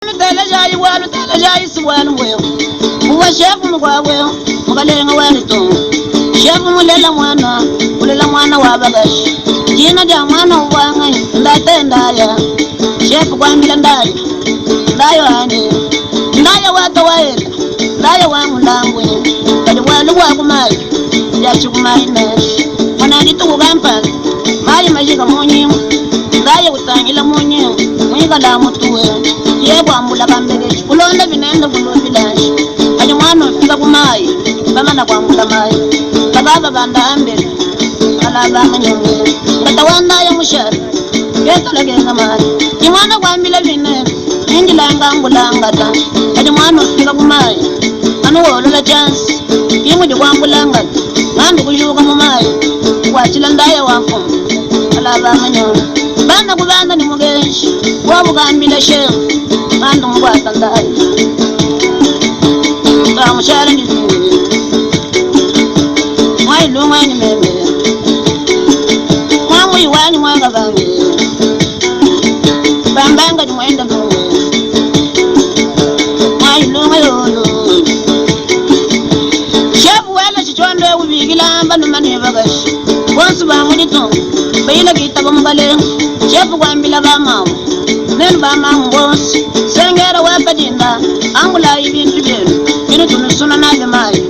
Telejayi bualu, telejayi si bualu mbwewu. Uvua shefu mukuabu eu, mukalenga wa ditunga. Shefu mulela muana, ulela muana wa bakaji. Dina dia muana uvua nganyi? Ndate Ndaya. Shefu kuambila Ndaya, Ndaya wanyi, Ndaya wa kawaida, Ndaya wa mulambwe. Kadi bualu bua ku mayi, biatshi ku mayi nansha. Mona dituku kampanda, mayi majika mu nyima. Ndaya utangila mu nyima, muikala mutuwe. Ye kuambula kambeketshi, kulonda binende kulubilansha. Kadi muana ufika ku mayi, bamana kuambula mayi. Kababa banda ambele, kalaba manyonge. Ngata wa Ndaya mushale, ketala kenga mayi. Ki muana kuambila binende, nindilanga ambula ngata. Kadi muana ufika ku mayi, anu wolola tshianza, ki mudi kuambula ngata. Ngandu kujuka mu mayi, kukuatshila Ndaya wa mfumu. Kalaba manyonge. Bana ku bana ni mukenji, bobu kambila shefu, ngandu mukuata Ndaya. Kamushala ni vile. Mwailunga ni meme. Mwamuiwani mwakabange. Bambanga ni mwenda lunge. Mwailunga yoyo. Shefu wela chichondo ubigila baluma ne bakashi. Bonsu ba muditunga. Bayila bitaba mukalenga. Shefu kwambila bamamu. Nenu bamamu bonsu. Sengera wapadinda. Ambula ibintu byenu. Bino tunusuna nabyo mayi.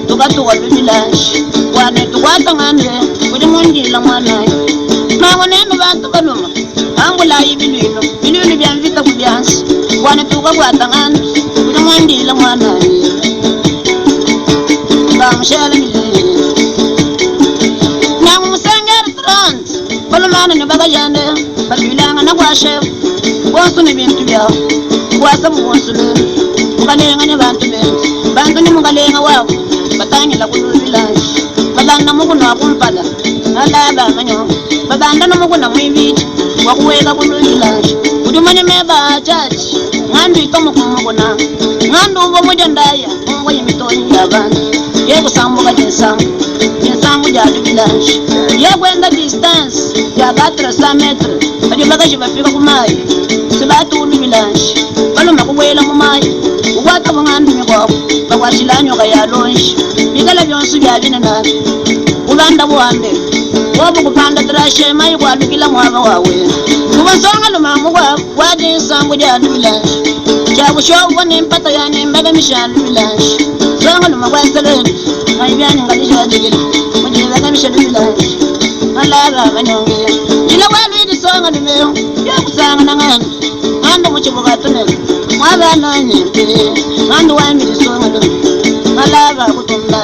Tukatuwa lubilanshi. Wane tukwata ngande. Kuli mundila mwanayi. Nango nenu bantu baluma. Ambula ibilwilo. Bilwilo bya mvita kubyansi. Wane tukakwata ngande. Kuli mundila mwanayi. Bamushela milele. Nango musengera trans. Balumana ne bakajande. Balwilanga na kwa shefu. Bonsu ni bintu byabo. Kwasa bonsu lelu. Mukalenga ne bantu benzi. Bantu ni mukalenga wabo. Batangila kulubilanshi. Babanda mukuna kumpala. Alaba manyonga. Babanda no mukuna mwibiti. Wakuweka kulubilanshi. Udumanye meba chachi. Ngandu itomo kumukuna. Ngandu ubo mujandaya. Ungo yimitonyi y'abantu. Ye kusambuka jinsambu. Jinsambu ja lubilanshi. Ye kwenda distance ya 400 metres. Bali bakaji bafika ku mayi. Sibatu ulubilanshi. Baluma kuwela mu mayi. Ukwata bungandu mikwabo. Bakwashila nyoka ya lonshi. Bikala byonsu bya binena. Ubanda buhambe. Wobu kupanda trashe mayi kwalukila mwaba wawe. Kubasonga lumamu kwa wadi nsambu ja lubilanshi. Chakushobo ni mpata ya nimbaga misha lubilanshi. Songa luma kwa seleni. Maibyani ngalisha digili. Mujibaga misha lubilanshi. Malaba manyonge. Ila walwidi songa lumeo. Ya kusanga na ngandu. Ngandu muchibuka tunele. Mwaba nanyempe. Ngandu wambili songa lume. Malaba kutumba.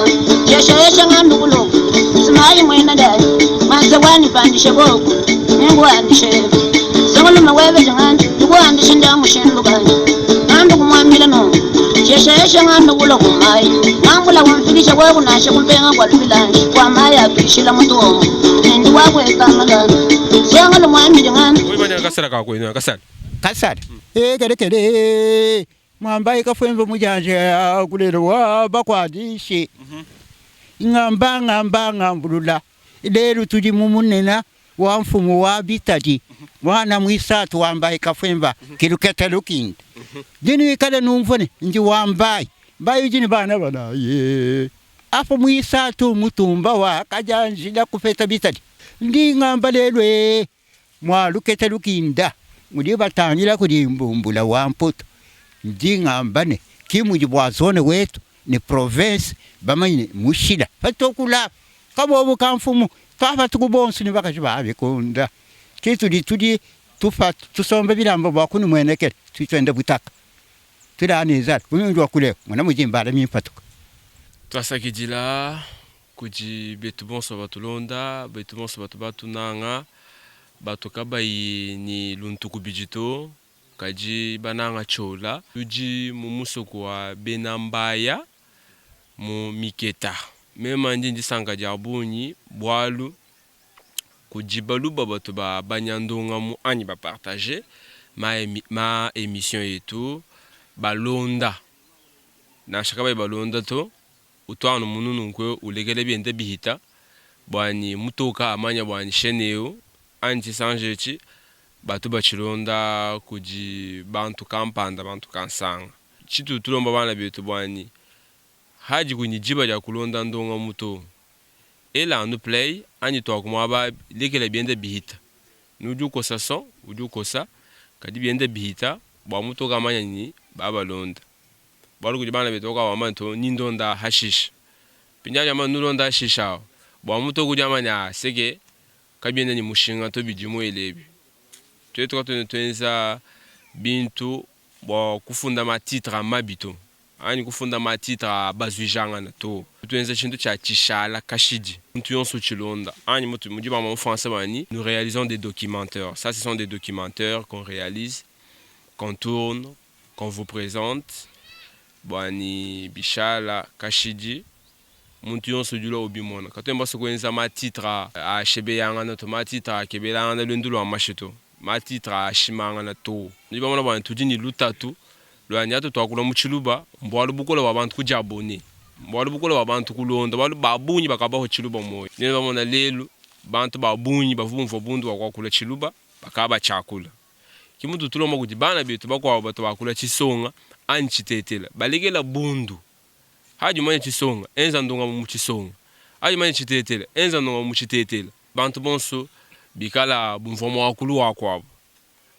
Shesha yesha ngandu kuloku. Simayi mwena dai. Mwanze wani pandishe boku. Mungu andishe. Songa luma webeje ngandu. Yuko andishe ndamu shendukani. Ngandu kumwambila no. Shesha yesha ngandu kuloku mai. Ngambula kumfikisha kweku nashe kumpenga kwa lubilanshi. Kwa mai atuishila mutuomo. Nindi wakweka malana. Songa lumwambili ngandu. Oi banya kasala ka kwenu kasala. Kasala. Kere kere. Mwambaye kafwembe mujanje kulelo bakwadishe. Ngamba ngamba ngambulula. Lero tuli mumunena wa mfumo wa bitadi. Mwana mwisatu wambaye kafwemba kiluketa lukinda. Dini ikale numvone ndi wambaye. Mbaye jini bana bana ye. Apo mwisatu mutumba wa kajanjila kufeta bitadi. Ndi ngamba lelwe mwaluketa lukinda. Muli batangila kuli mbumbula wa mpoto. Ndi ngamba ne kimuji bwa zone wetu ni province bamanyine mushila. Fatokula kabobu kamfumu twafa tukubonsu ni bakaji babikunda. Kituli tuli tufa tusombe bilambo bwa kunu mwenekele tutwende butaka. Tulaniza kunywa kule mwana mujimbala mipatuka. Twasakidila kudi betu bonso batulonda betu bonso batu batunanga batoka bayi ni luntuku bijito kaji bananga chola tuji mu musoko wa Benambaya mu Miketa. Mema ndi ndisanga dia bunyi bwalu kudi baluba bato ba banyandonga mu anyi ba partager ma émission yetu balonda na shaka bayi balonda to utwana mununu nkwe ulekele biende bihita bwani mutoka amanya bwani chaîne yo anti sanjechi Batu batshilonda kudi bantu kampanda, bantu kansanga. Tshitutu tulomba bana betu bua ni hadi kunyi diba dia kulonda ndongamu to, ela anu play anyi tuaku muaba lekela bienda bihita. Nudi ukosa son udi ukosa kadi bienda bihita bua mutu kamanya ni babalonda. Bualu kudi bana betu bakuabu bamba to ni ndonda hashisha. Mpindiau amba nulonda hashisha awu bua mutu kudi amanya seke kabiena ne mushinga to bidi muele ebi. Tuetu katuena tuenza bintu bua kufunda ma titre a mabi to anyi kufunda ma titre a bazuijangana to. Tuenza tshintu tshia tshishala kashidi muntu yonso utshilonda anyi mutu mudi bamba mu français bani nous réalisons des documentaires. Ça ce sont des documentaires qu'on réalise, qu'on tourne, qu'on vous présente bua ni bishala kashidi muntu yonso udi ulua ubimona. Katuena basue kuenza ma titre a ashebeyangana to, ma titre a akebelangana luendu lua mashi to, ma titre a ashimangana to. Nudi bamona bua tudi ne lutatu lua ne atu tuakula mu tshiluba mbualu bukole bua bantu kudiabone, mbualu bukole bua bantu kulonda, bualu ba bungi bakabahua tshiluba muoyo. Nudi bamona lelu bantu ba bungi bavua bumvua bundu bua kuakula tshiluba bakaba batshiakula. Ke mutu tulomba kudi bana betu bakuabu batu bakula tshisonga anyi tshitetela balekela bundu. Hadi umanya tshisonga, enza ndongamu mu tshisonga. Hadi umanya tshitetela, enza ndongamu mu tshitetela. Bantu bonso bikala bumvua muakulu wa kuabu.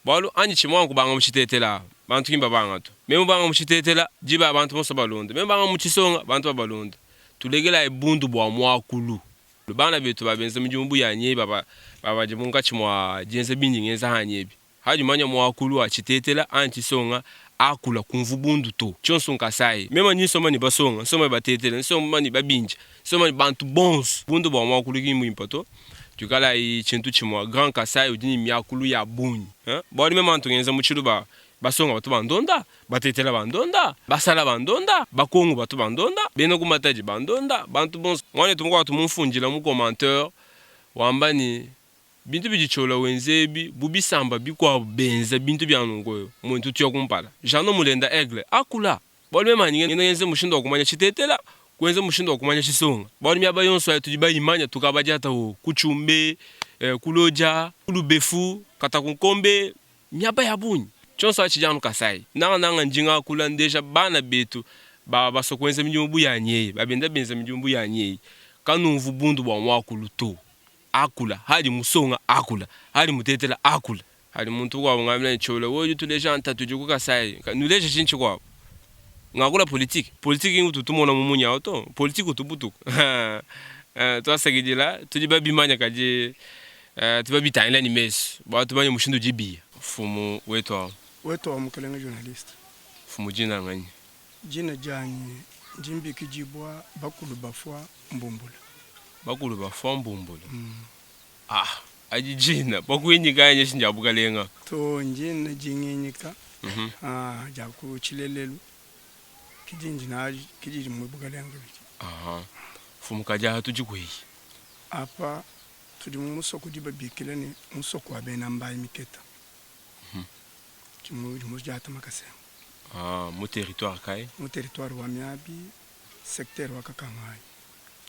Bualu anyi tshimua kubanga mu tshitetela, bantu ki mbabanga to. Meme banga mu tshitetela, diba bantu bonso balonda. Meme banga mu tshisonga, bantu babalonda. Tulekelayi bundu bua muakulu. Bana betu ba benza midimu bu yanyi eyi baba badi munkatshi mua dienza bindi ngenza hanyi ebi. Hadi umanya muakulu wa tshitetela anyi tshisonga, akula, kumvu bundu to. Tshionso nkasai. Mema ndi nsomba ne basonga, nsomba ne batetela, nsomba ne babinja, nsomba ne bantu bonso. Bundu bua muakulu ki mbuimpa to. Tuikalayi tshintu tshimua. Grand Kasai udi ne miakulu ya bungi. Bualu mema ntu ngenza mu tshiluba, basonga batu bandonda, batetela bandonda, basala bandonda, bakongo batu bandonda, bena ku Matadi bandonda, bantu bonso. Muanetu mukuabu atu mumfundila mu commentaire wamba ne, Bintu bidi Ciola wenza ebi bu bisamba bikuabu benza bintu bia nunku ewu muntu tuya kumpala. Jeannot Mulenda Aigle akula! Bualu mema hanyi ngenda ngenza mushindu wa kumanya tshitetela, kuenza mushindu wa kumanya tshisonga. Bualu miaba yonso ayi tudi bayimanya tukabadiata wo ku Tshumbe, ku Lodja, ku Lubefu, Katakunkombe, miaba ya bungi. Tshionso atshi tshidi anu Kasai. Nanga nanga ndi ngakula ndeja bana betu ba basua kuenza midimu bu yanyi eyi, ba benda benza midimu bu yanyi eyi, kanumvu bundu bua muakulu to. Akula, hadi musonga akula, hadi mutetela akula. Hadi muntu mukuabu ungambila ne, Ciola, wewe udi utuleja ntatu idi ku Kasai, nuleje tshinyi tshikuabu? Ngakula politique? Politique ki ngutu tumona mu munya awu to, politique utu butuku. Tuasakidila, tudi babimanya kadi tudi babitangila ne mesu bua tumanye mushindu udi biya. Mfumu wetu awu. Wetu awu mukelenge journaliste. Mfumu dina nganyi? Dina dianyi ndi mbikidibua Bakulu Bafua Mbumbula. Bakulu bafua Mbumbula? Ah, adi dina bakuinyika anyi eshi ndia bukalenga? To, ndina dinginyika ah, dia ku tshilelelu ki dindi nadi, ki didi mu bukalenga kabidi. Aha, mfumu kadi aha tudi kueyi? Apa tudi mu musoko udi babikila ne musoko wa bena Mbayi Miketa. Udi mu Diata Makasenga. Ah, mu territoire kayi? Mu territoire wa Miabi, secteur wa Kakangayi.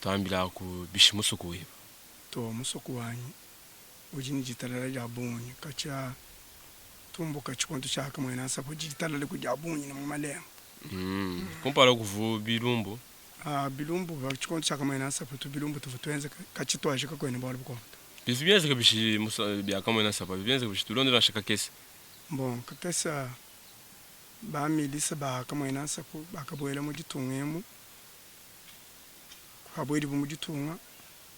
Tuambilaku bishi musoko weba? To, musoko wanyi udi ne ditalala dia bungi katshia tumbuka tshikondo tshia Kamuena Nsapu, udi ditalala ku dia bungi ne mu malenga. Kumpala kuvua bilumbu? Ah, bilumbu pa tshikondo tshia Kamuena Nsapu tu bilumbu tuvua tuenza katshia tuajika kuena bualu bukuabu to. Bivua bienzeka bishi bia Kamuena Nsapu abi bienzeka bishi? Tulonde nansha kakese. Bon, kakese ba milice ba Kamuena Nsapu bakabuela mu ditunga emu. Pabuedibu mu ditunga,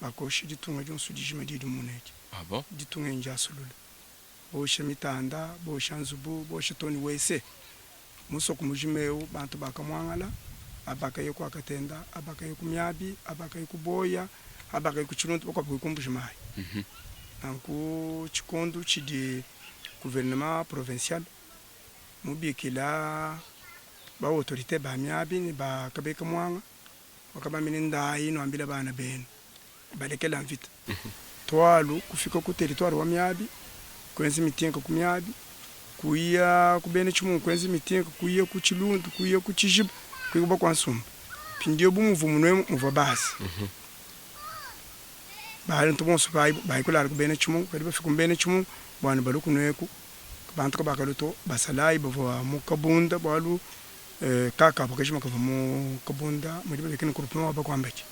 bakosha ditunga dionso dijima didi munu edi. Ah bon? Ditunga edi ndiasulula. Bosha mitanda, bosha nzubu, bosha too ne wese. Musoko mujima eu bantu bakamuangala, aba bakaya ku Akatenda, aba bakaya ku Miabi, aba bakaya ku Boya, aba bakaya ku Tshiluntu, bakuabu bakaya ku Mbuji-Mayi. Nanku tshikondo tshidi gouvernement provincial mubikila ba autorites ba Miabi ne ba Kabeka Muanga, Wakabambila ne, Ndayi nuambile bana benu balekela mvita. Tualu kufika ku teritware wa Miabi, kuenza mitinka ku Miabi, kuya ku bena Tshimungu kuenza mitinka, kuya ku Tshilundu, kuya ku Tshijiba, kuya ku Bakuansumba. Mpindieu bu muvua munuemu muvua base, bantu bonso bayi kulala ku bena Tshimungu, kadi bafika mu bena Tshimungu. Bua ne balue kunueku. Bantu kabakalua to, basalayi bavua mu Kabunda bualu kakabu kajima kavua mu Kabunda mudi babikila ne groupement wa Bakuambadi.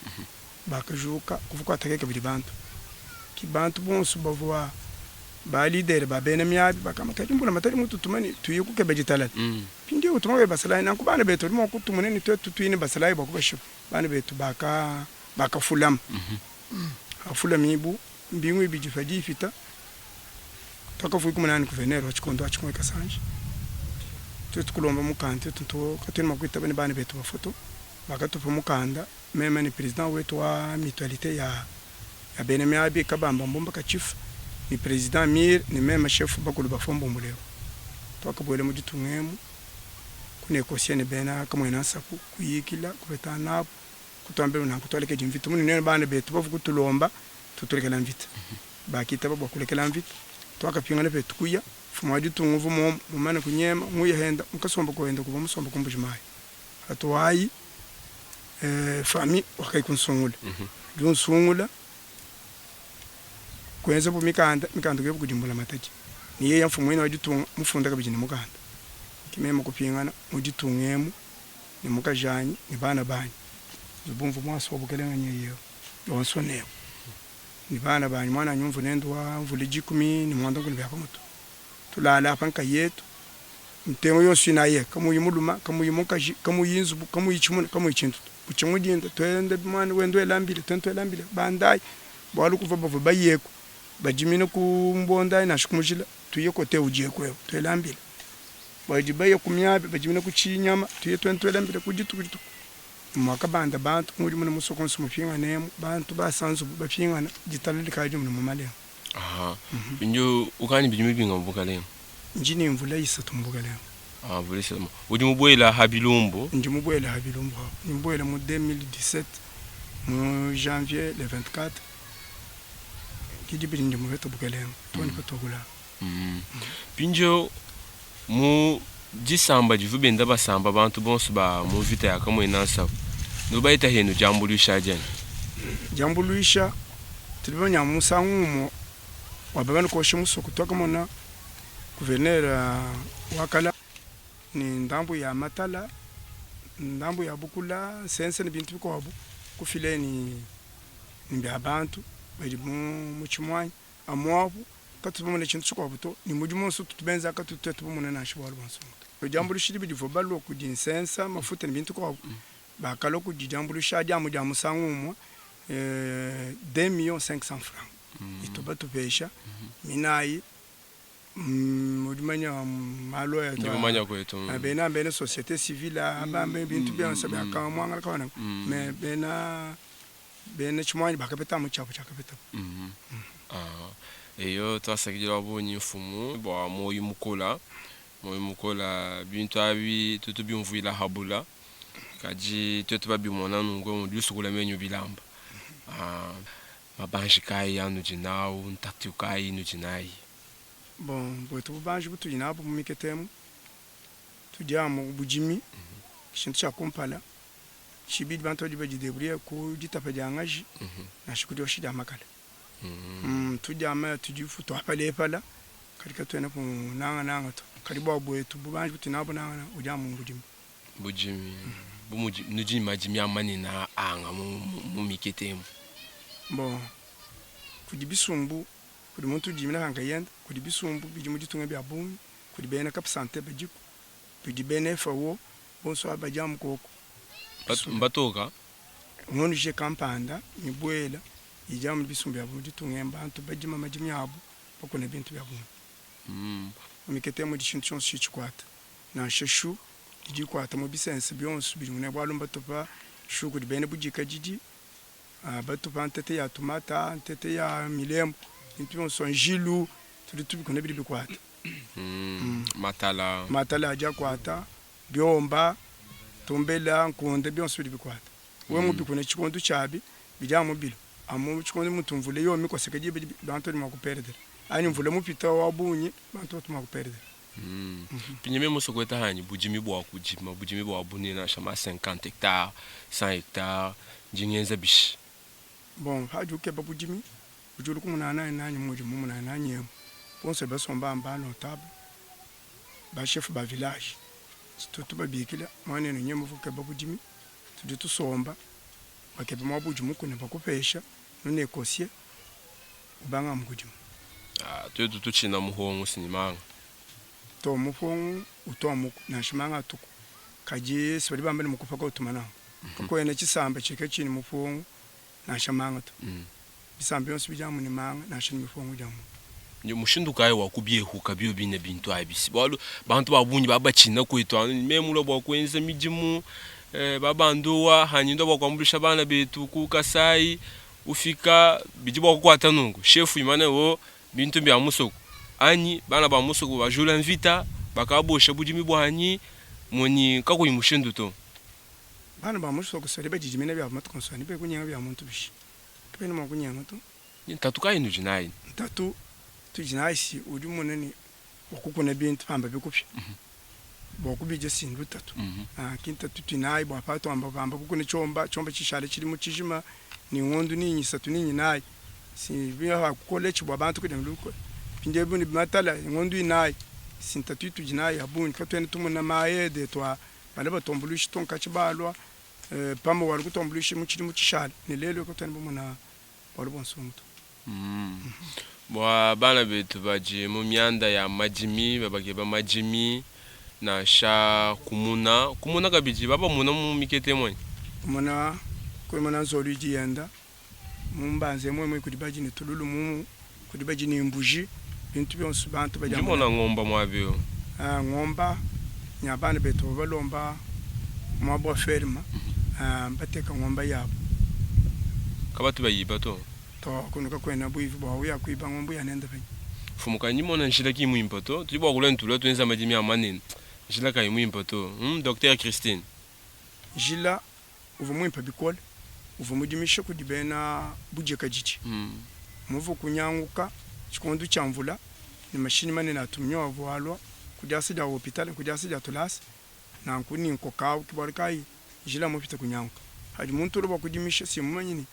Bakajuka kuvua kuatake kabidi bantu. Ki bantu bonso bavua ba leader ba bena miabi bakamba kadi mbulamatadi mututuma ne tuye kukeba ditalala. Mpindieu utuma kabidi basalayi nanku bana betu badi mua kutumona ne tuetu tuye ne basalayi bua kubashipa. Bana betu baka bakafulama. Hafulamibu mbingu ibidi padi ipita, tuakavuika munani gouverneur wa tshikondo atshi Ngoyi Kasanji. Tuetu kulomba mukanda, tuetu ntu katuena mua kuitaba ne bana betu bafue to. Bakatupa mukanda, meme ne president wetu wa mutualite ya ya bena miabi Kabamba Mbumba Katshifa ne president Mire ne meme chef bakulu bafua Mbumbu leo. Tuakabuela mu ditunga emu ku negocia ne bena Kamuena Nsapu, kuyikila, kupetangana nabu. Kutuambila nanku, tualekedi mvita. Munu nuenu bana betu bavua kutulomba tutulekela mvita. Bakitaba bua kulekela mvita. Tuakapingana petu kuya. Mfumu wa ditunga uvua muomu mumane kunyema muya henda mu kasomba kuenda kuvua musomba ku Mbuji-Mayi. Hatuayi famille wakayi kunsungula. Udi unsungula kuenzabu mikanda, mikanda kuyabu kudi mbulamatadi ne yeya mfumu wine wa ditunga mufunda kabidi ne mukanda. Ke meme kupingana mu ditunga emu. Ne mukajanyi ne bana banyi. Nzubu umvua muasa wa bukelenge nyeye eu yonso newu ne bana banyi. Muananyi umvua nende wa mvula 19 bia pa mutu. Tulala apa nkayetu ntengu yonso inayi kamuyi muluma, kamuyi mukaji, kamuyi nzubu, kamuyi tshimuna, kamuyi tshintu to. Butshia mu dinda tuenda muana wenda wela mbila, tuenda tuela mbila bandayi bualu kuvua bavua bayeku badimina ku mbondayi nansha ku mujila tuye kote udieku eu tuela mbila. Badi baya ku miabi, bajimina ku tshinyama, tuye tuenda tuela mbila ku dituku dituku. Muakabanda bantu ku mudimu ne musoko onso mupinganemu, bantu basa nzubu bapingana, ditalala dikadi mune mu malenga. Aha. Mpindieu ukadi ne bidimu binga mu bukalenge? Ndi ne mvula isatu mu bukalenge. Ah, mvula isatu. Udi mubuela ha bilumbu? Ndi mubuela ha bilumbu apu. Ndi mubuela mu 2017 mu janvier le 24 ki dibidi ndi mupeta bukalenge too ne patuakula apa. Mpindieu mu disamba divua benda basamba bantu bonso ba mu mvita ya Kamuena Nsapu, nubayita henu diambuluisha adi anyi? Diambuluisha, tudi bamanya musangu umue wa bamane kuosha musoko, tuakamona gouverneur wa kala ne ndambu ya matala, ndambu ya bukula, nsense ne bintu bikuabu, kufila ne bia bantu badi mu tshimuanyi. Amu apu, katutu bamone tshintu tshikuabu to, ne mudimu wonso ututu benza katutu tuetu bamone nansha bualu bua nsongo to. Diambuluisha dibi divua balua kudi nsensa, mafuta ne bintu bikuabu, bakalua kudi diambuluisha adi amu dia musangu umue, 2 500 000 francs itu batupesha minayi. Udi manya malu aya Ndi mumanya kwetu. Bena bena société civile aba bintu bionso biakamuangalaka wana mais bena bena tshimuanyi bakapeta amu tshiabu tshiakapetabu. Eyo twasakidila wa bungi mfumu bua muoyo mukola, muoyo mukola bintu abi tutu biumvuila habula kadi tuetu babimona nunku mudi usukula menyu bilamba. Mabanji kayi anudi nawu, ntatu kayi inudi nayi? Bon, buetu bubanji butudi nabu mu mikete emu, tudi amu budimi, tshintu tshia kumpala. Tshibidi bantu badi badidebrouiller ku ditapa dia ngaji nansha ku dioshi dia makala. Tudi ama tudi tuapalepala kadi katuena ku nangananga to. Kadi bua buetu bubanji butudi nabu nangananga udi amu mu budimi. Budimi, bu mudi nudi ne madimi a manene anga mu mikete emu. Bon, kudi bisumbu, kudi muntu udimina pa nkayende, kudi bisumbu bidi mu ditunga bia bungi, kudi bena Cap Sante badiku, kudi bena FAO, bonso aba badi amu koku. Mbatoka? ONG kampanda mibuela idi amu bisumbu bia mu ditunga emu, bantu badima madimi abu, bakuna bintu bia bungi. Mu mikete mudi tshintu tshionso tshidi tshikuata, nansha chou idi ikuata mu bisense bionso bidi mune bualu mbatupa chou kudi bena budikadidi, batupa ntete ya tumata, ntete ya milembu, bintu bionso, njilu tudi tubikuna bidi bikuata. Matala. Matala adi akuata, biomba, tumbela, nkunda, bionso bidi bikuata. Wewe mubikune tshikondo tshiabi, bidi amu bilo. Amu tshikondo mutu mvula yoyo mikoseke diba edi bantu badi mua kuperdre. Anyi mvula mupita wa bungi bantu batu mua kuperdre. Mpindieu meme musue kueta hanyi budimi bua kudima, budimi bua bunene nansha ma 50 hectares, 100 hectares, ndi ngenza bishi? Bon, padi ukeba budimi, udi ulu kumunana nanyi mudi mumunana nanyi emu. Bonso badi basomba ba notable, ba chef ba village, tutu tubabikila, muanenu nyeye muvua kukeba budimi, tudi tusomba, bakeba muaba udi mukuna bakupesha, nu negocie, ubanga amu kudima. Ah, tuetu tutshina muhongu si ni manga. To muhongu utu amuku nansha manga atuku, kadi si badi bamba ne mukupa kautuma nanku. Kakuena tshisamba tshidi katshiyi ne muhongu nansha manga to. Bisamba bionso bidi amu ne manga nansha ne mipongo idi amu. Ne mushindu kayi wa kubiehuka bio bine bintu abi? Si bualu bantu ba bungi ba batshina kuetu anu ne meme mulua bua kuenza midimu eh, ba bandowa hanyi ndua bua kuambuluisha bana betu ku Kasai ufika bidi bua kukuata nunku shefu imane o bintu mbia musoko anyi bana ba musoko bajula mvita bakabosha budimi buanyi monyi kakuyi mushindu to. Bana ba musoko si badi badidimina biabu matuku onso anyi bekunyenga bia muntu bishi? Kabena mua kunyenga to. Ntatu kayi inudi nayi? Ntatu tudi nayi si udi umona ne bua kukuna bintu pamba bikupia bua kubidia si ndutatu. Ki ntatu tudi nayi bua patuamba bamba kukuna tshiomba, tshiomba tshishale tshidimu tshijima ne ngondu ninyi isatu ninyi inayi si kukoletshi bua bantu kudia mpindieu ne matala ngondu inayi si ntatu itudi nayi ya bungi. Katuena tumona ma aide tua bala batuambuluisha to nkatshi balua Pamue bualu kutuambuluisha mu tshidimu tshishale ne lelu katuena bamona bualu bua nsongo to. Bua bana betu badi mu mianda ya madimi, babakeba madimi nansha kumuna, kumuna kabidi babamuna mu mikete emu anyi? Kumuna, kumuna nzolu idi yenda mu mbanza emu emu kudi badi ne tululu mumu, kudi badi ne mbuji, bintu bionso bantu badi Ndi mona ngomba muaba eu. Ah, ngomba nya bana betu bavua balomba muaba wa ferme, ah, bateka ngomba yabu. Kabatu bayiba to. To, kunu kakuena buivi bua uya kuiba ngomba uya nenda penyi. Mfumu kayi ndi mona njila ki muimpa to, tudi bua kulua ne tulua tuenza madimi a manene, njila kayi muimpa to. Hum, Docteur Christine. Njila uvua muimpe bikole, uvua mudimisha kudi bena budikadidi. Muvua kunyanguka tshikondo tshia mvula, ne mashinyi manene a tuminyo avua alua ku diasa dia hopital ne ku diasa dia tulasa, nanku ni nkoka au. Ke bualu kayi njila mmupite kunyanguka. Padi muntu ulua bua kudimisha, si mmumanye ne,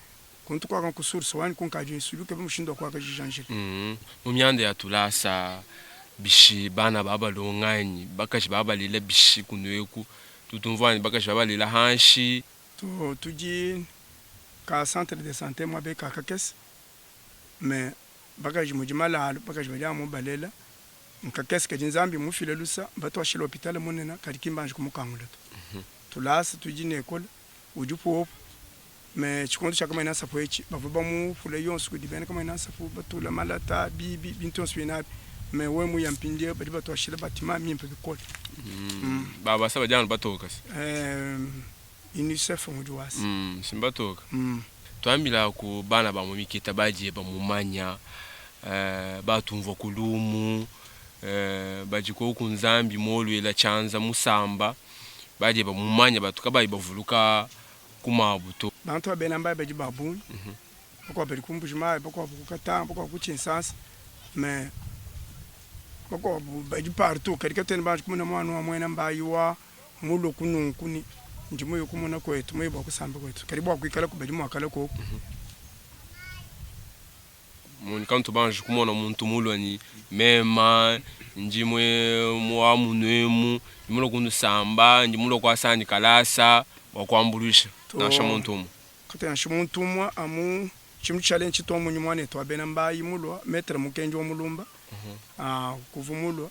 kuntu kuaka nku source wanyi kunkadi nsudi ukeba mushindu wa kuakajija njila. Mu mianda ya tulasa, bishi bana ba balonga anyi bakaji ba balela bishi kunueku? Tutu mvua ne bakaji ba balela hanshi. To tudi ka centre de sante muaba eka kakese mais bakaji mudi malalu bakaji badi amu balela nkakese kadi Nzambi mufile lusa batuashila hopital munene kadi ki mbanji kumukangula to. Tulasa tudi ne ecole udi puopu mais tshikondo tshia Kamuena Nsapu etshi bavua bamupule yonso kudi bena Kamuena Nsapu batula malata bibi bintu bionso binabi mais wewe muya mpindieu badi batuashila batiment mimpe bikole. Ba basa badi anu batoka se. Unicef ngudi wasa. Si mbatoka. Tuambilaku bana ba mu miketa badi bamumanya, batumvua ku lumu, badi koku Nzambi moluela tshianza musamba, badi bamumanya batu kabayi bavuluka ku mabu to. Bantu ba bena mbayi badi ba bungi, bakuabu badi ku Mbuji Mayi, bakuabu ku Katanga, bakuabu ku Tshinsansa, mais bakuabu badi partout, kadi katuena banji kumona muana wa muena mbayi wa mulue ku nunku ni ndi muye kumona kuetu, muye bua kusamba kuetu, kadi bua kuikalaku badi mua kala koku. Muni kantu banji kumona muntu mulua ni mema ndi wa munuemu ndi mulua kunusamba ndi mulua kuasa anyi kalasa bua kuambuluisha nansha muntu umue. Katu nansha muntu umue amu tshintu tshishale ntshitua munyi muanetu wa bena mbayi mulua maitre Mukendi wa Mulumba kuvua mulua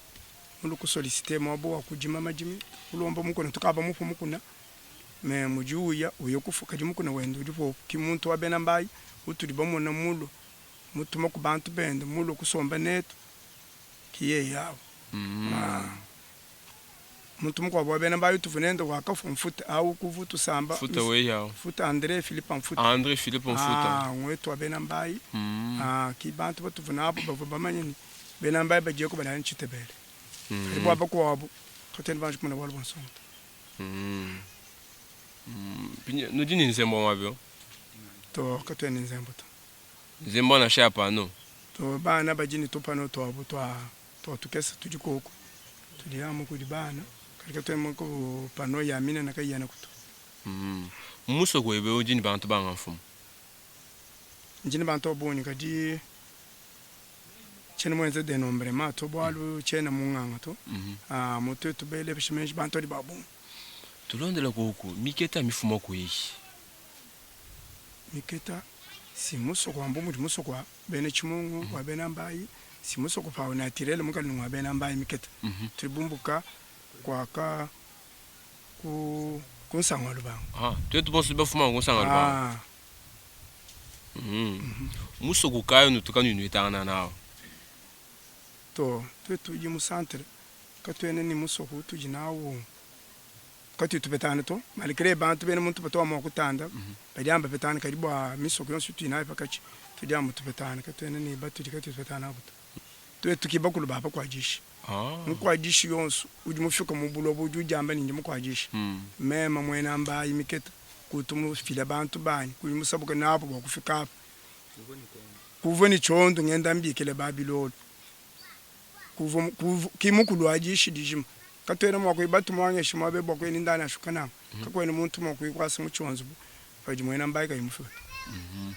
mulua ku solliciter muaba wa kudima madimi kulomba mukuna tukavua mupue mukuna Mais mudi uya, uya kufua, kadi mukuna wende udi popu. Ki muntu wa bena mbayi utudi bamona mulue mutuma ku bantu bende, mulue kusomba netu, ki yeye awu. Muntu mukuabu wa bena mbayi utuvua nende wakafua, Mfuta awu kuvua utusamba. Mfuta weyi awu? Mfuta Andre Philippe Mfuta. Andre Philippe Mfuta. Nguetu wa bena mbayi. Ki bantu batuvua nabu bavua bamanye ne, bena mbayi badi eku balala ne tshitebele. Kadi bua bakuabu, katuena banji kumona bualu bua nsongo to. Nudi ne nzembo muaba eu? To, katuena ne nzembo to. Nzembo nansha ya pano? To, bana badi ne tupano tuabu tua tua tukese tudi koku, tudi amu kudi bana, kadi katuena ku pano ya minene kayiyenaku to. Mu musoko webe udi ne bantu banga mfumu? Ndi ne bantu ba bungi kadi. Tshiena muenze denombrement to bualu tshiena munganga to. Mu tuetu belepesha meji bantu badi ba bungi. Tulondela koku miketa mifuma kueyi. Miketa si musoko wa mbu mudi musoko wa bena Tshimungu wa bena Mbayi si musoko pawu naturel mukale ni wa bena Mbayi miketa. Tudi bumbuka kuaka ku ku Nsanga wa Lubangu. Ah, tuetu bonso tudi bafuma ku Nsanga wa Lubangu. Ah. Musoko kayi unutu kanuyi nuetangana nawu? Too, tuetu tudi mu centre, katuena ne musoko utudi nawu katuyi tupetangana to. Malgre bantu bena muntu batu mua kutanda badi amu bapetangana, kadi bua misoko yonso itudi nayi pakatshi tudi amu tupetangana, katuena ne batudi katuyi tupetangana nabu to. Tuetu ki bakulu ba bakuadishi. Mukuadishi yonso udi mufika mu buloba udi udiamba ne, Ndi mukuadishi. Meme muena mbayi miketa, kutu mufile bantu banyi, kuyi musabuke nabu bua kufika apa. Kuvua ne tshiondo ngenda mbikila ba bilolo. Kuvua, kuvua, ki mukulu wa dishi dijima. Katuena mua kuyi batumuangeshe muaba eu bua kuya ne ndani ashuka nanku. Kakuena muntu mua kuyi kuasa mutshi wa nzubu padi muena mbayi kayi mufika to.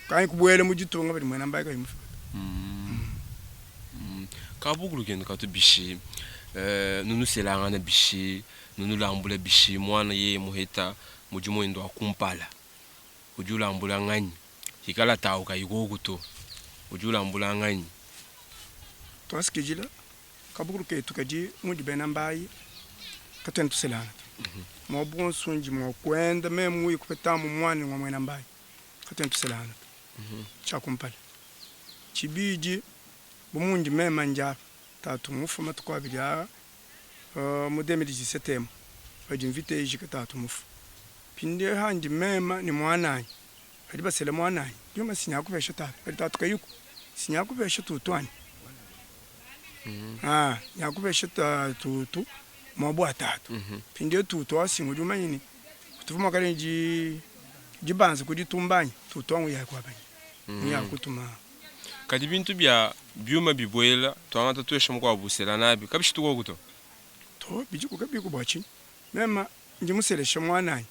Kanyi kubuela mu ditunga padi muena mbayi kayi mufika to. Kabukulu kenu katu bishi? Nunuselangana bishi? Nunulambula bishi? Muana yeye muheta mudimu wende wa kumpala, udi ulambula nganyi? Hikala tawu kayi koku to, udi ulambula nganyi? Tuasikidila, kabukulu ketu kadi mudi bena mbayi katuena tuselangana to. Mua bonso ndi mua kuenda meme muye kupetamu muana ngua muena mbayi, katuena tuselangana to. Tshia kumpala. Tshibidi, bu mundi meme ndi apa, tatu mufue matuku abidi aa mu 2017 emu, padi mvita ijika tatu mufue. Mpindieu handi meme ne muananyi badi basela muananyi, biuma sinyakupesha tatu, padi tatu kayiku sinyakupesha tutuanyi. Nyakupesha tutu muabu wa tatu. Mpindieu tutu wa singa udi mumanye ne tuvua mua kale ne dibanza ku ditumba anyi? Tutu wangu uya kuabanya, uya kutuma. Kadi bintu bia biuma bibuela tuangata tuesha mukuabu usela nabi kabishitu koku to. To bidiku kabiku bua tshinyi? Mema ndi muselesha muananyi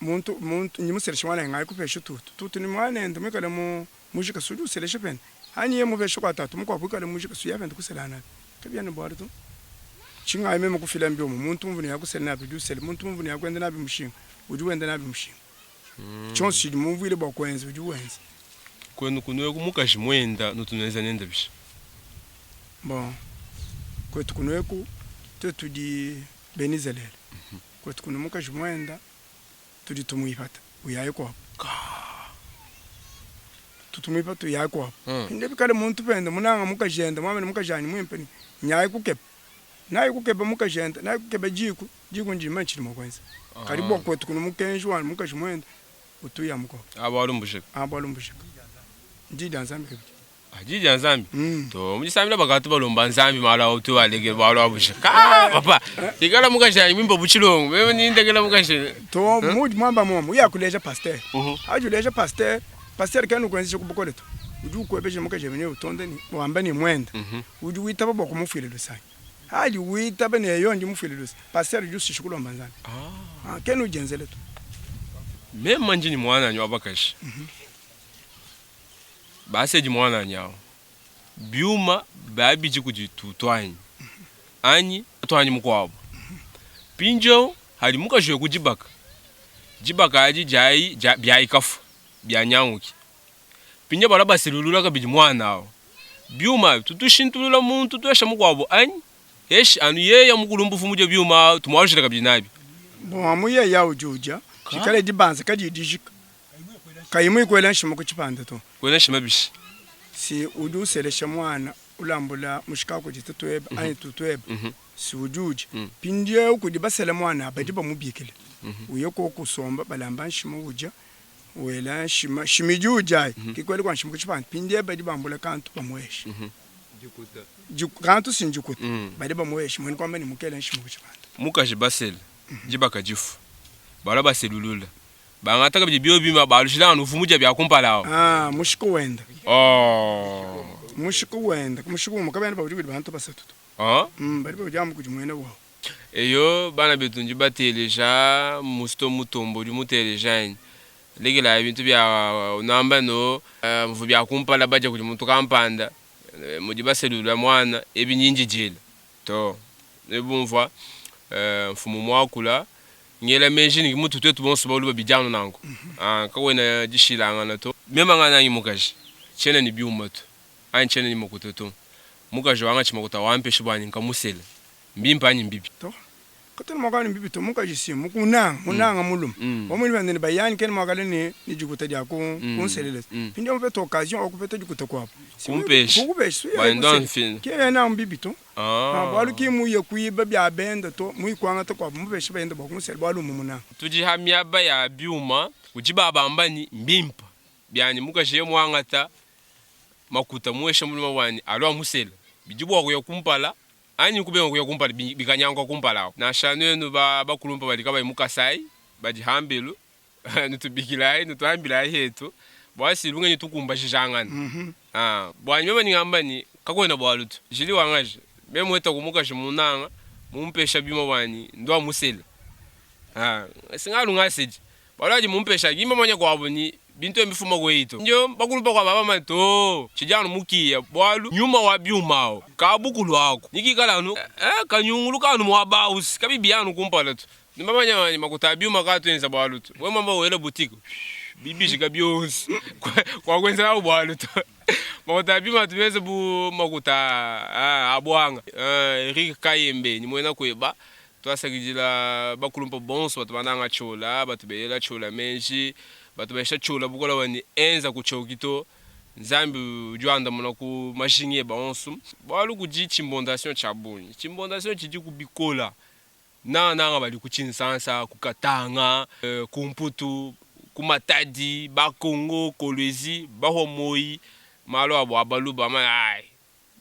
muntu muntu ndi muselesha muananyi ngayi kupesha tutu tutu ni muanende muikale mu mujika sudi uselesha pende anyi ye mupesha kua tatu mukuabu wikale mujika suya pende kusela nabi kabiena bualu to tshingayi meme kufila mbiuma muntu mvua ne ya kusela nabi udi usela muntu mvua ne ya kuenda nabi mushinga udi wenda nabi mushinga tshionso tshidi mumvuile bua kuenza udi wenza. Kuenu kunueku mukaji muenda nutu nuenza nende bishi? Bon kuetu kunueku tuetu tudi bena Izalele kuetu kunu mukaji muenda tudi tumuipata uyaye kuabu tutumuipata uyaye kuabu inde bikale muntu pende munanga mukajende muambe ne mukajanyi muimpe ne nyaye kukeba naye kukeba mukajende naye kukeba diku diku ndimanye tshidi mua kuenza kadi bua kuetu kunu mukenji wa mukaji muenda utuya mukuabu Ah, bualu mbujika. Ah, bualu mbujika ndi dia Nzambi kabidi. Ah, di dia Nzambi. To mu disambila bakatu balomba Nzambi malu awu tu alekele bualu abushika. Ka papa, ikala mukaji anyi mwimpe bu tshilongo. Meme ndi ndekela mukaji. To mudi muamba muomu uya kuleja pasteur. Aji uleja pasteur, pasteur kena ukuenzesha ku bukole to. Udi ukuebeja mukaji ebe ne utonda ne wamba ne muenda. Udi witaba bua kumufuila luse anyi? Adi witaba ne eyo ndi mufuile luse, pasteur udi ushisha kulomba Nzambi. Ah, kena udienzela to. Meme ndi ne muananyi wa bakaji. Basedi muananyi awu biuma babidi kudi tutuanyi anyi tatuanyi mukuabu. Mpindieu hadi mukaji uya ku dibaka, dibaka adi diayi dia biayi kafua bianyanguki. Mpindieu balua baselulula kabidi muana awu biuma abi, tutushintulula muntu tuesha mukuabu anyi eshi anu yeya mukulumbufu mudie biuma awu tumualujila kabidi nabi. Bon amu yeya udi udia, tshikale dibanza kadiyi dijika. Kayi muyi kuela nshima ku tshipanda to. Kuela nshima bishi? Si udi uselesha muana, ulambula mushika kudi tatuebe anyi tutuebe, si udi udia. Mpindieu kudi basela muana badi bamubikila, uye koku usomba, balamba nshima udia, wela nshima, nshima idi udiayi, ki kuela kua nshima ku tshipanda. Mpindieu badi bambula kantu bamuesha. Kantu si ndikuta, badi bamuesha, muena kuamba ne mukela nshima ku tshipanda. Mukaji basela, dibaka difu, balua baselulula. Bangata kabidi biobi balushila anu uvua mudia bia kumpala awu. Ah, mushiku wenda. Oh. Mushiku wenda, mushiku umue kabena baudi kudi bantu basatu to. Ah. Badi baudi amu kudi muena wawu. Eyo, bana betu ndi bateleja Musto Mutombo udi muteleja anyi? Lekelayi bintu bia nuamba no mvua bia kumpala badia kudi muntu kampanda. Mudi baselulula muana ebi nyinjidiila to ne bumvua mfumu muakula ngela meji ne mutu tuetu bonso baluba bidi anu nanku kakuena dishilangana to. Mema nga nangi mukaji tshiena ne biuma to anyi tshiena ne makuta to mukaji wangatshi makuta wampesha bua nkamusela mbimpe anyi mbibi? To. Katuena mua kuamba ne mbibi to. Mukaji si mukunanga, munanga mulume. Bamue bende ne bayanyi kena mua kale ne ne dikuta dia ku kunselela. Mpindieu mupeta occasion wa kupeta dikuta kuabu. Si Kumpesha. Kukupesha. Si Bua ndo mfila. Ki ena mbibi to. Bualu ki muye kuiba bia benda to, muye kuangata kuabu mupeshe bayende bua kumusela bualu mmumunanga. Tudi ha miaba ya biuma kudi babamba ne mbimpe bianyi mukaji ye muangata makuta muesha mulume wanyi alua musela bidi bua kuya kumpala anyi kubenga kuya kumpala bikanyanguka kumpala aku. Nansha nuenu ba bakulumpa badi kabayi mu Kasai badi hambelu nutubikilayi nutuambilayi hetu bua si lungenyi tukumbajijangana. Buanyi meme ndi ngamba ne kakuena bualu to. Jili wangaji meme muetaku mukaji munanga mumpesha biuma buanyi ndua musela singalu ngasedi Bualu adi mumpesha ki mbamanye kuabu ni bintu ebi mbifuma kueyi to. Ndio bakulu bakuabu aba bamanye to tshidi anu mukiya bualu nyuma wa biuma awu kabukulu aku ni kikala anu eh, kanyunguluka anu muaba awu si kabibiya anu kumpala to. Ni mbamanye ni makuta a biuma kaatu enza bualu to. Wewe muamba wela boutique bibijika bionso kuakuenza nawu bualu to. Makuta a biuma atu menze bu makuta a buanga. Eric Kayembe ni muena kueba Tuasakidila bakulumpa bonso batu bananga ciola, batu belela ciola meji, batu bahesha ciola bukola bua ne enza kucioki to. Nzambi udi wandamuna ku majinga eba onso. Bualu kudi tshimbondation tshia bungi. Tshimbondation tshidiku bikola nangananga badi ku Tshinsansa, ku Katanga, ku Mputu, ku Matadi, ba Kongo, Kolwezi, bahua moyi malu abu a baluba ai.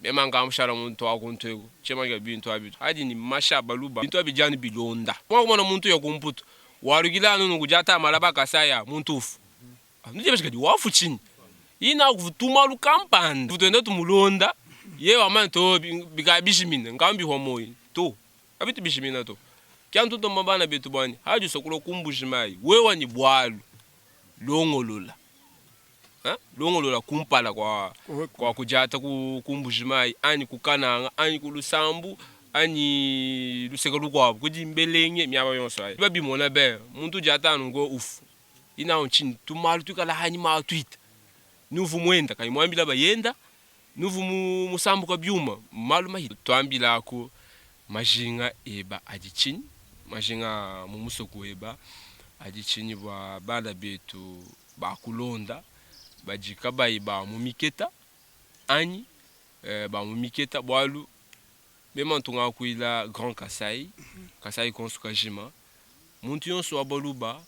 Mema nkamushala muntu wa kuntu eku, tshiema bintu abi to. Adi ni mashi a baluba, bintu abi bidi anu bilonda. Mua kumona muntu uya ku Mputu, walukila anu nunku diata malaba a Kasai a, muntu ufu. Nudi kadi wafu tshinyi? Ina kuvu tumalu kampanda tuenda tumulonda, yeye wamanya to bikaya bijimina, nkamu bihua moyi to. Kabitu bijimina to. Kia ntutomba bana betu buanyi, hadi usua kulua ku Mbuji-Mayi, wewa ni bualu, longolola. Longolola kumpala kua kua kudiata ku ku Mbuji-Mayi anyi ku Kananga anyi ku Lusambu anyi luseke lukuabu kudi mbelenge miaba yonso ayi. Babimona be muntu udiata anu nko ufu inawu ntshinyi tumalu tuikala hanyima awu tuita nuvu muenda kayi muambila bayenda nuvu musambuka biuma malu mahi tuambilaku majinga eba adi tshinyi majinga a mu musoko weba adi tshinyi bua bana betu ba kulonda badi kabayi ba mu miketa anyi ba mu miketa bualu mema ntu ngakuila grand kasai, kasai konso kajima muntu yonso wa baluba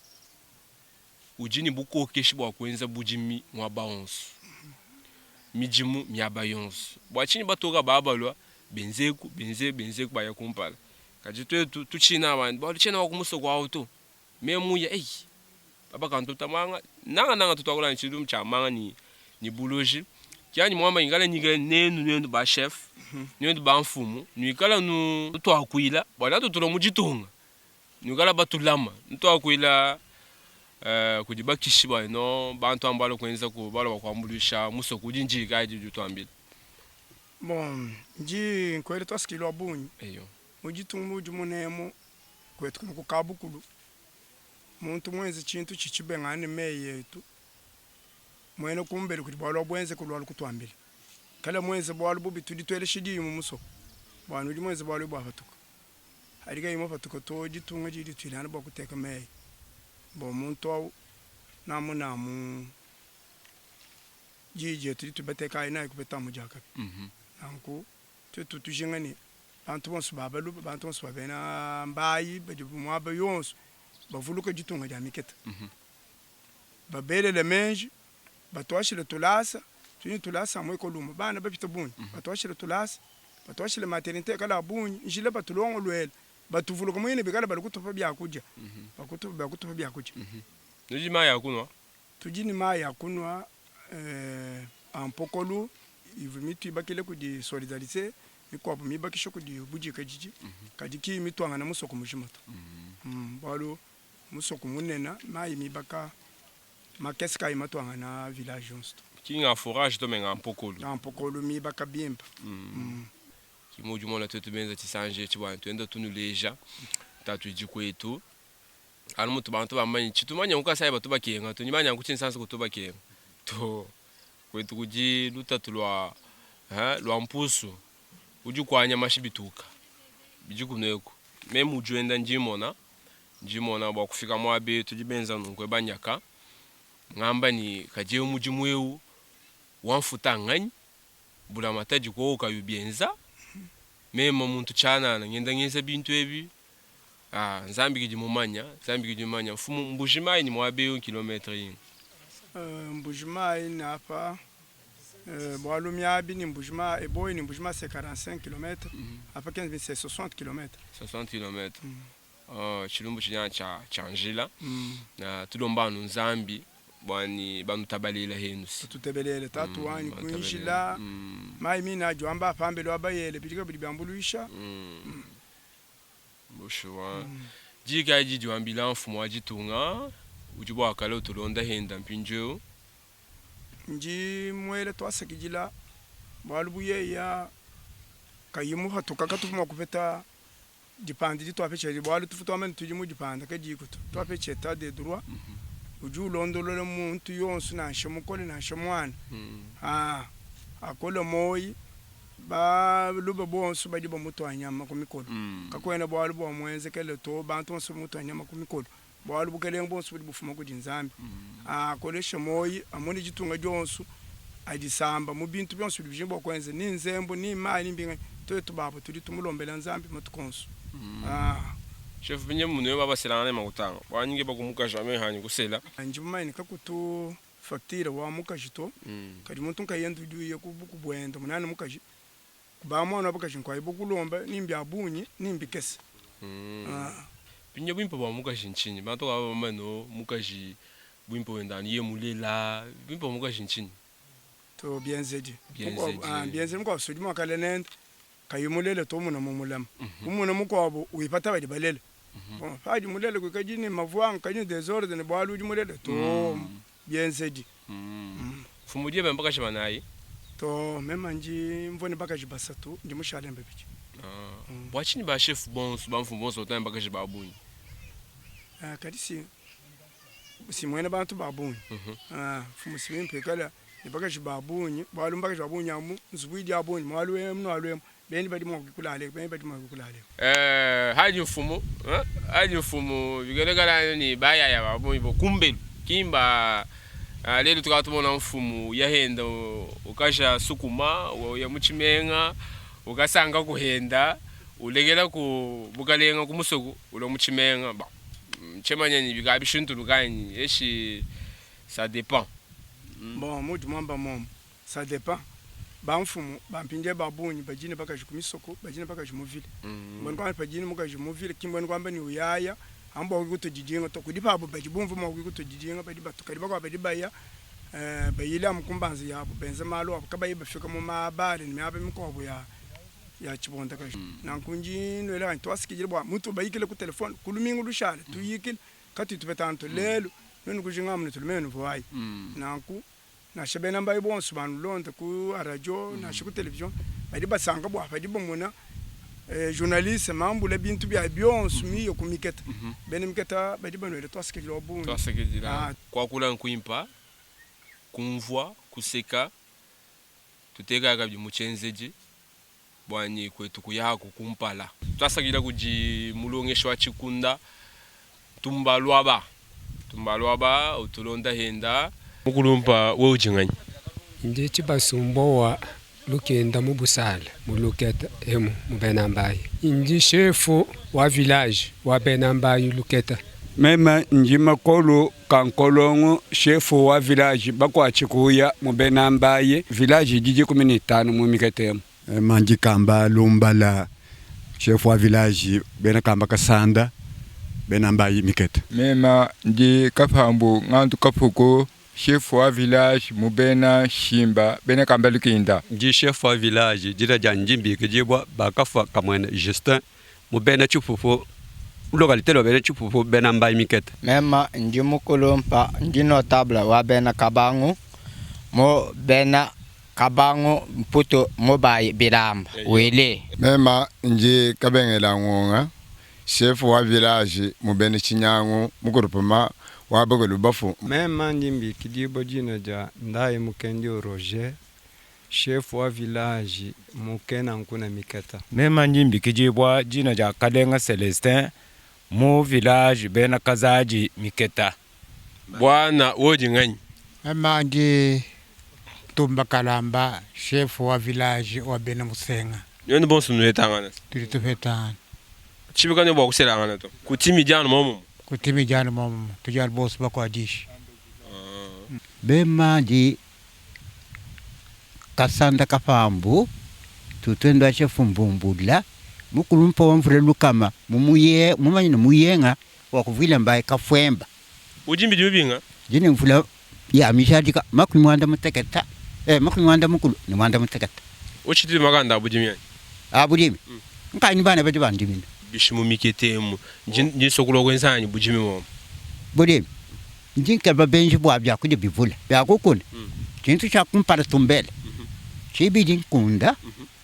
udi ne bukokeshi bua kuenza budimi muaba wonso, midimu miaba yonso. Bua tshinyi batoka ba balua benzeku benze benzeku baya kumpala kadi tuetu tutshina bantu bualu tshiena wa ku musoko awu to. Meme muya eyi baba kantuta manga nanga nanga tutuakula ne tshilumbu tshia manga ne ne buloji kianyi muamba ngikala nyikila nenu nuenu ba chef nuenu ba mfumu nuikala nu tuakuila bua natutula mu ditunga nuikala batulama nutuakuila kudi bakishi bua no bantu amba balua kuenza ku balua bakuambuluisha musoko udi njiyi kayi di utuambila. Bon ndi nkuela tuasakidila wa bungi Eyo. Mu ditunga mudi munemu kuetu kuno ku Kabukulu, muntu muenze tshintu tshidi tshibengangana ne meyi etu, muena kumbelu kudi bualu abuenzeke ulualu kutuambila. Kale muenze bualu bubi tudi tuelesha diyi mu musoko bua nudi muenze bualu ebu buapatuka. Adi kayi mapatuka to, ditunga didi dituilangana bua kuteka meyi bua muntu au namuna amu diyi dietu ditudi bateka ayi nayi kupeta amu diakabi. Nanku tuetu tujinga ne Bantu bonso ba baluba, bantu bonso ba bena mbayi badi muaba yonso bavuluke ditunga dia miketa, babelele meji, batuashile tulasa, tudi ne tulasa mu ekole umue, bana bapite bungi, batuashile tulasa, batuashile maternite ikale a bungi, njila batulongoluele, batuvuluke muine bikale bala kutupa biakudia, bakutupa biakudia. Nudi mayi a kunua? Tudi ne mayi a kunua a mpokolu ivua mituibakile kudi Solidarite, mikuabu mibakisha kudi budikadidi, kadi ki mituangana musoko mujima to. Bualu musoko munene mayi mibaka makese kaayi matuangana village yonso to. Ki nga forage to mais nga mpokolu. Nga mpokolu mibaka bimpa. Ki mudi umona tuetu benza tshisanji etshi bua tuenda tunuleja ntatu idi kuetu. Anu mutu bantu bamba ne, tshitu manya ku Kasai batu bakenga to, ndi manya ku Tshinsansa kutu bakenga to. Kuetu kudi lutatu lua lua mpusu udi kuanya mashi bituka bidi kunueku. Meme udienda ndi mmona, ndi mmona bua kufika muaba eu tudi benza nunku banyaka ngamba ne, kadi eu mudimu eu wa mfuta nganyi? Mbulamatadi kowu kayi ubienza, meme muntu tshianana ngenda ngenza bintu ebi. Ah, Nzambi kidi mumanya, Nzambi kidi mumanya. Mfumu, Mbuji Mayi ne muaba eu nkilometre inga? Mbuji Mayi ne apa, bualu miabi ne Mbuji Mayi, Eboyi ne Mbuji Mayi c'est 45 kilomètres, apa 15 minutes c'est 60 kilomètres. 60 kilomètres. Oh, tshilumbu tshidi anu tshia, tshia njila. Na tulomba anu Nzambi bua ne banutabalela henu si. Batutebelele tatu wanyi ku njila, mayi mine adi wamba pambelu abayele bidi kabidi biambuluisha. Bushuwa, diyi kayi didi wambila mfumu wa ditunga udi bua kale utulonda henda mpindieu? Ndi muele tuasakidila bualu bu yeya kayi muhatuka katuvua mua kupeta dipanda dituapetshi edi bualu tuvua tuamba ne tudi mu dipanda kadiku to. Tuapetshi etat de droit udi ulondolola muntu yonso nansha mukole nansha muana akole moyi Baluba bonso badi bamutua nyama ku mikolo. Kakuena bualu bua muenzekele to, bantu bonso bamutua nyama ku mikolo, bualu bukelenge buonso budi bufuma kudi Nzambi. Akoleshe muoyi, amone ditunga dionso, adisamba mu bintu bionso bidi bijinga bua kuenza, ni nzembu, ni mayi, ni mbinganyi. Tuetu babo tudi tumulombela Nzambi matuku onso. Chef binye munwe babaselangana ne makutanga bwanyinge bakumukaji ame hanyi kusela. Ndi mumanye ne kakutu facture wa mukaji to, kadi muntu nkayende udi uya ku buku buende munana mukaji ba muana wa bakaji nkuayi bukulomba ni mbia bungi ni mbikese. Pinye buimpe bua mukaji ntshinyi? Bantu kaba bamba no mukaji buimpe wenda anu ye mulela, buimpe bua mukaji ntshinyi? To bienzedi. Bienzedi. Bienzedi mukuabu sudi mua kale nende kayi mulele to muna mumulama. Umuna mukuabu wipata badi balele. Bon padi mulele kuikadi ne mavuanga kadi ne desordre ne bualu udi mulele to bienzedi. Mfumu diebe mbakaji banayi? To mema ndi mvua ne bakaji basatu ndi mushale ne babidi. Bua tshinyi ba chef bonso ba mfumu bonso batu ne bakaji ba bungi? Kadi si si muena bantu ba bungi. Mfumu si bimpe ikala ne bakaji ba bungi bualu mbakaji ba bungi amu nzubu idi ya bungi mualu emu nualu emu. Beni badi mua kuikula aleku, beni badi mua kuikula aleku. Eh, haji mfumu, eh, haji mfumu bikelekala ni bayaya ba bungi bo kumbelu kimba ah, lelu tukala tumona mfumu yahenda ukaja sukuma uya mu tshimenga ukasanga kuhenda ulekela ku bukalenga ku musoku ulua mu tshimenga bon tshemanya ni bikala bishintulukanyi eshi ça depend. Bon mudi muamba momu Ça depend. Ba mfumu ba mpindieu ba bungi badi ne bakaji ku misoko, badi ne bakaji mu ville. Mbuena kuamba ne padi ne mukaji mu ville ki mbuena kuamba ne uyaya amu bua kuya kutudidinga to. Kudi pabu badi bumvua mua kuya kutudidinga badi batu, kadi bakuabu badi baya bayila amu ku mbanza yabu benza malu abu kabayi bafika mu ma bar ne miaba mikuabu ya ya tshibondakaji. Nanku ndi nnuela kanyi tuasakidila bua mutu bayikila ku telephone ku lumingu lushale tuyikila katuyi tupetangana to. Lelu nuenu kujinga amu ne tulume nuvuayi nanku. Nansha bena mbayi bonso banulonde ku radio nansha ku television badi basanka bua padi bamona journaliste mambula bintu bia bionso miye ku miketa. Bena miketa badi banuela tuasakidila wa bungi. Tuasakidila. Kuakula nkuimpa, kumvua, kuseka, tutekayi kabidi mu tshienzedi buanyi kuetu kuyaku kumpala. Tuasakidila kudi mulongeshi wa tshikunda Ntumba Luaba. Ntumba Luaba utulonda henda. Mukulumpa wewe udi nganyi? Ndi tshibasumbowa lukenda mu busala mu Luketa emu mu Bena Mbayi. Ndi shefu wa village wa Bena Mbayi Luketa. Meme ndi Makolu Kankolongo shefu wa village bakuatshi kuya mu Bena Mbayi village idi 15 mu Miketa emu. Meme ndi Kamba Lumbala chef wa village Bena Kamba Kasanda Bena Mbayi Miketa. Meme ndi Kapambu Ngandu Kapuku chef wa village mu Bena Shimba Bena Kamba Lukinda. Ndi chef wa village dina dianyi ndi mbikidibua Bakafua Kamuene Justin mu Bena Tshipupu mu localite lua Bena Tshipupu Bena Mbayi Miketa. Mema ndi mukulumpa ndi notable wa Bena Kabangu. Mu bena Kabangu Mputu Mubayi Bilamba Willy. Mema ndi Kabengela Ngonga, chef wa village mu bena Tshinyangu mu groupement wa Bukulu Bafu. Mema ndi mbikidibua dina dia Ndaye Mukendi Roger, chef wa village mu Kenankuna Miketa. Mema ndi mbikidibua dina dia Kalenga Celestin mu village bena Kazadi Miketa. Bwana wodi nganyi? Mema ndi Ntumba Kalamba, chef wa village wa bena Musenga. Nuenu bonso nuhetangana? Tudi tupetangana. Tshibika ne bua kuselangana to. Kutimi dianu momumu? Kutimi dianu momumu, tudi anu bonso bakuadishi. Mema ndi Kasanda Kapambu, tutwenda chef Mbumbula, mukulumpa wa mvula lukama, mumuye, mumanye ne muyenga wa kuvuila mbayi kafwemba. Udi mbidi ubinga? Ndi ne mvula ya mijadika makumi muanda muteketa, eh, makumi muanda mukulu ne muanda muteketa. Utshidi makanda a budimi anyi? A budimi? Nkanyi bana badi bandimina. Bishi mu mikete emu, ndi, ndi nsua kulua kuenza anyi budimi momu? Budimi? Ndi nkeba benji bua biakudia bivule bia kukuna. Tshintu tshia kumpala tumbele, tshibidi nkunda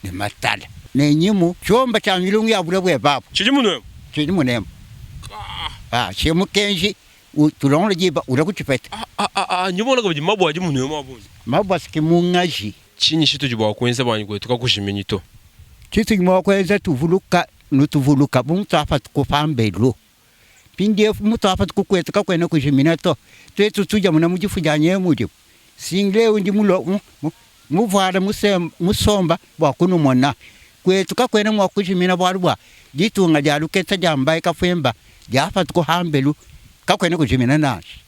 ne matala ne nyimu tshiomba tshia milungu ya bule buebe abu. Tshidi munemu? Tshidi munemu. Ah, tshidi mukenji utulongola diba ula kutshipeta. Ah, ah, ah, ndi mona kabidi mabue adi munemu a bungi. Mabue asiki mu ngaji. Tshinyi tshitudi bua kuenza bua kuetu kakujiminyi to? Tshitudi mua kuenza tuvuluka nutuvuluka bu mutuapatuku pambelu. Mpindieu mutuapatuku kuetu kakuena kujimina to. Tuetu tudia muna mu difu dia nyemu udibu. Single ndi mulo, muvuala musomba bua kunumona. Kuetu kakuena mua kujimina bualu bua ditunga dia luketa dia mbayi kafuimba diapatuku hambelu kakuena kujimina nansha.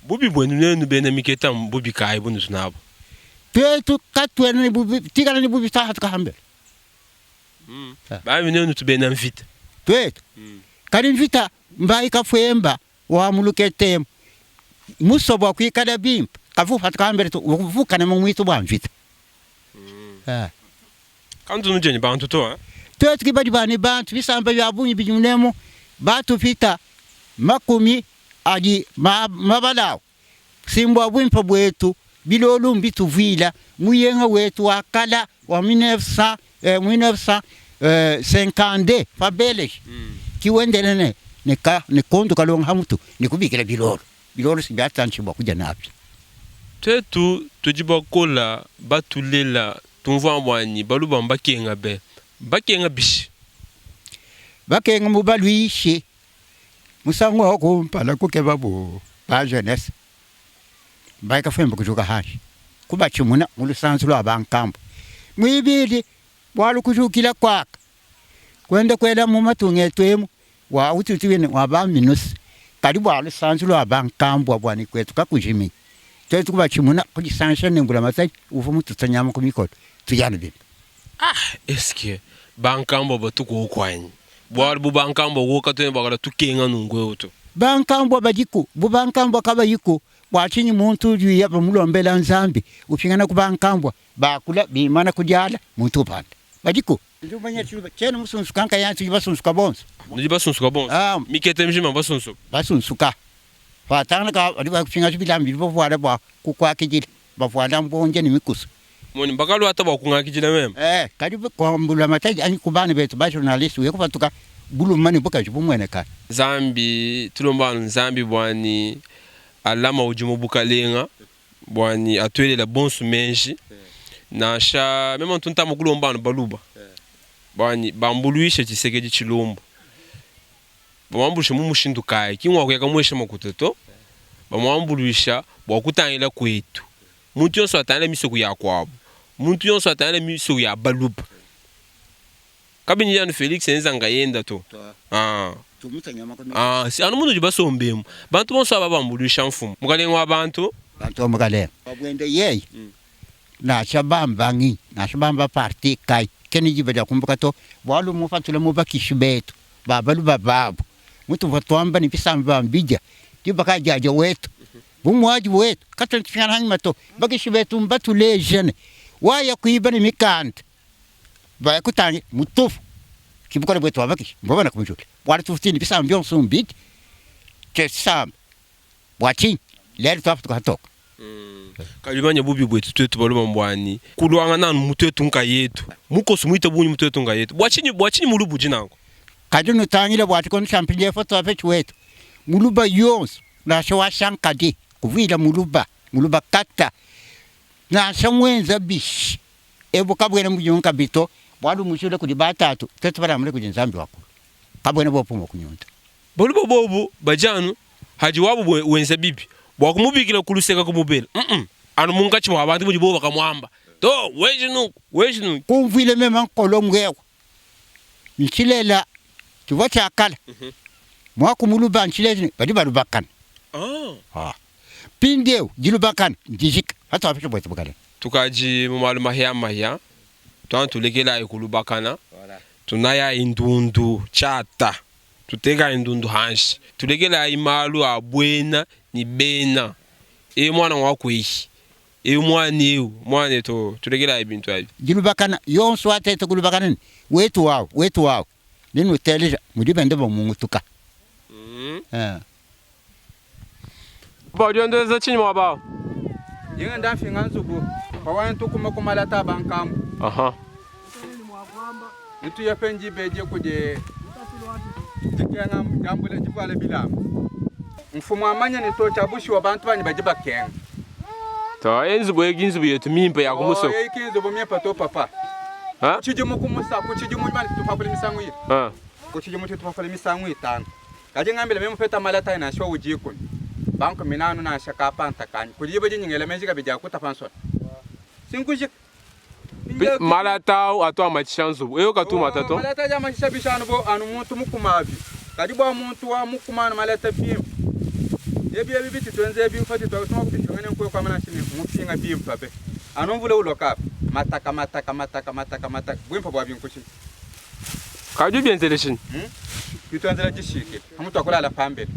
Bubi buenu nuenu bena miketa mbubi kayi bunutu nabu? Tuetu katuena ne bubi, tuikala ne bubi tuahatuka hambelu. Bambi nuenu tu bena mvita. Tuetu kadi mvita mbayi kafuimba wa mu luketa emu musua bua kuikala bimpe kavua upatuka hambelu to, uvua ukanema muitu bua mvita. Kantu nudi ne bantu to, hein? Tuetu ki badi ba ne bantu, bisamba bia bungi bidi munemu batupita makumi adi mabalawu. Si mbua buimpe buetu, bilolu mbituvuila muyenga wetu wa kala wa 1952 pa Beleji ki wendela ne ne ka ne kondu kalonga ha mutu ne kubikila bilolu. Bilolu si biatantshi bua kudia nabi. Tuetu tudi bakola batulela tumvua bua ni baluba mbakenga be. Mbakenga bishi? Bakenga mu baluishi. Musangu wa kumpala kukebabu ba jeunesse mbaikafwemba kujuka hanshi kubatshimuna mu lusanzu lua bankambua. Muibidi bualu kujukila kuaka kuenda kuela mu matunga etu emu wa ututu wine wa ba minusi kadi bua lusanzu lua bankambua bua ne kuetu kakujiminyi. Tuetu kubatshimuna kudisansha ne mbulamatadi uvua mututa nyama ku mikolo tudi anu bimpe. Ah, est-ce que bankambua batu kuoku anyi? Bualu bu bankambua kuoku katuena buakala tukenga nunku eu to. Bankambua badiku, bu bankambua kabayiku, bua tshinyi muntu udi uya bamulombela Nzambi upingana ku bankambua bakula bimana ku diala muntu upanda? Badiku. Ndi mumanya tshiluba tshiena musunsuka nkayanyi tudi basunsuka bonso. Nudi basunsuka bonso? Ah. Mikete mijima basunsuka? Basunsuka. Patangana ka badi bapingaja bilamba bidibu bavuala bua kukuakidila, bavuala mbondia ne mikusu. Moni, bakaluata bua kungakidila meme. Eh, kadi kua mbulamatadi anyi ku bana betu ba journaliste uye kupatuka buluma ne bukaji bumueneka. Nzambi, tulomba anu Nzambi bua ni alama udi mu bukalenga bua ni atuelela bonsu menji nansha mema ntu ntamba kulomba anu baluba bua ni bambuluishe Tshisekedi Tshilombo. Bamuambuluisha mu mushindu kayi? Ki ngua kuya kamuesha makuta to. Bamuambuluisha bua kutangila kuetu. Muntu yonso atangila misoko ya kuabu. Muntu yonso atangila misoko ya baluba. Kabindi anu Felix enza nkayenda to. Ah. Ah, si anu munudi basombemu. Bantu bonso aba bambuluisha mfumu. Mukalenge wa bantu. Bantu wa mukalenge. Buende yeye. Nansha bamba nginyi, nansha bamba parti kayi, kena diba dia kumbuka to, bualu mmupatule mu bakishi betu ba baluba babu. Mutuvua tuamba ne bisamba mbidia, diba kadiadia wetu bu muadi wetu, katuena tupingana anyima to. Bakishi betu mbatuleje ne, waya kuiba ne mikanda, baya kutangila mutupu. Ki bukole buetu bua bakishi mbumane kumujula, bualu tuvua ne bisamba bionso mbidia, tshisamba bua tshinyi lelu tuaputuka hatoka. Kadi manya bubi bwetu twetu balume mbwani kulwangana anu mu twetu nkayetu. Mukosu mwita bunyi mu twetu nkayetu. Bwa tshinyi bwa tshinyi mulubu udi nanku? Kadi nutangile bua tshikondo tshia mpindieu patuapetshi wetu muluba yonso nansha wa shankadi kuvuila muluba muluba kata nansha muenza bishi ebu kabuena bunyunka bi to bualu mujule kudi batatu tuetu balambule kudi Nzambi wa kulu kabuena bopumua kunyunta. Baluba bobu badi anu hadi wabu wenza bibi bua kumubikila ku luseka kumubela mm anu munkatshi mua bantu mudi bobu bakamuamba to wenji nunku wenji nunku. Kumvuile meme nkolo ngewa ntshilela tshivua tshia kala muaku muluba ntshileji ne badi balubakana. Ah. Mpindieu dilubakana ndijika patuapesha buetu bukalenge. Tukadi mu malu mahiamahia, tuantu tulekelayi kulubakana, tunayayi ndundu tshiata. Tutekayi ndundu hanshi, tulekelayi malu a buena ne bena. Eu muana ngua kuehi, eu muana eu muana to, tulekelayi bintu abi. Dilubakana, yonso atete kulubakana ne wetu wawu, wetu wawu, ne nuteleja mudi benda bamungutuka. Eh. Papa udi wenda tshinyi muaba awu? Ndi ngenda mfinga nzubu pawa ntukuma ku malata a bankambu. Aha. Nituya pe ndibedie kudi dikenga diambula divuala bilamba. Mfumu amanye ne to tshia bushuwa bantu banyi badi bakenga. To eyi nzubu eyi ki nzubu yetu mimpe ya ku musoko. Oh, eyi ki nzubu mimpe to papa. Ha? Ku tshidimu ku musa ku tshidimu tupapula misangu yi. Ha. Ku tshidimu tupapula misangu itanu. Kadi ngambila meme mupeta malata ayi nansha wowu dikumi, bankumina anu nansha kapanta kanyi. Kudi diba dindi ngela meji kabidi a kutapa nsona. Si nkujika. Malata awu atu amatshisha nzubu. Eyo katu umata to. Malata adi amatshisha bishi anu bu anu muntu mukuma abi. Kadi bua muntu wa mukuma anu malata bimpe. Ebi ebi bitu tuenza ebi patudi tuasua kubifinga ne nkuya kuamba nansha ne mufinga bimpe be. Anu mvula uloka apa, mataka mataka mataka mataka mataka. Buimpe buabi nkutshinyi? Kadi ubienzele tshinyi? Bituenzela dishikila, pamutu pa kulala pambelu.